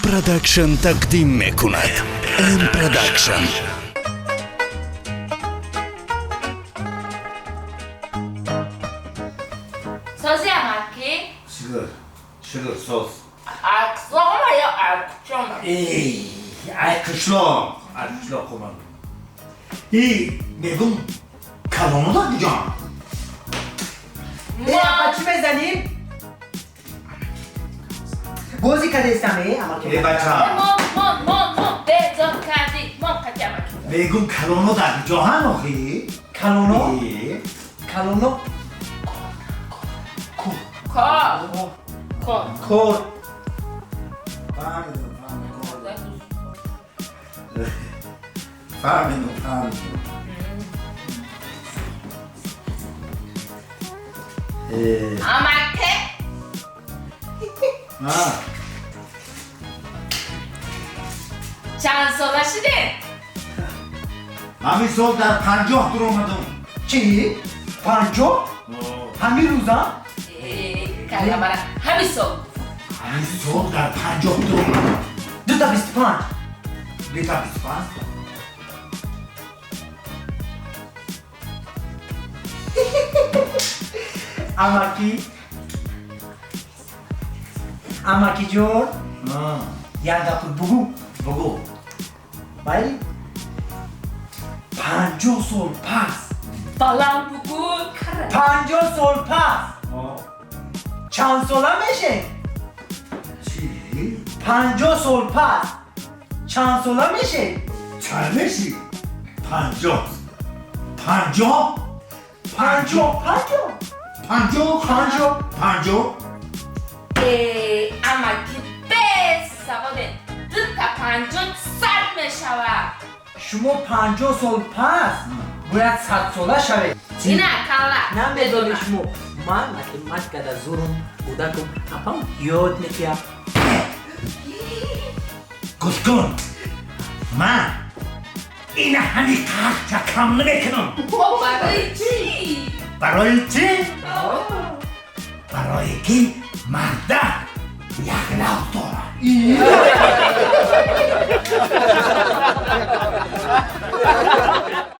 Production тақдим мекунад. M Production. Сози, амаки? Шукр, шукр, соз. Аксома ё акчома? Эй, ай қишлоқ, ай қишлоқ омадам. И мегум, калонода куҷоам? Э, апа, чӣ мезанем? Бозӣ кардестам, э, амаки. Э, бача. Мон, мон, мон, мон, безор кардӣ. Мон қати амаки. Мегум, калонода куҷоам охи? Калоно? Э. Калоно? Кор. Кор. Кор. Фаҳмидум, фаҳмидум. Фаҳмидум, фаҳмидум. Э. Амаки. А. Чанд сола шудем? Ҳамин сол дар 50 дуромадум. Чӣ? 50? Ҳамин рӯза? Каламара ҳамин сол. Ҳамин сол дар 50 дуромадум. Дута 25. Дута 25? Амаки, амакиҷон, як гапи бугӯ. Бугӯ. Майли, 50 сол пас. Баланд бугӯ. 50 сол пас чанд сола мешем? Чӣ? 50 сол пас чанд сола мешем? Чанд мешӣ? 50, 50. 50, 50. 50. 50. 50. Э, амаки, бесаводе, дута 50 100 мешавад. Шумо 50 сол пас бояд 100сола шавед. Ина калла. Намедони шумо, ман математикада зурум, кӯдакум, апам ёд метиҳад. Гӯш кун, ман ина ҳами қақча кам намекунам. Барои чӣ? Барои чӣ? Барое ки мардак як лав дорад.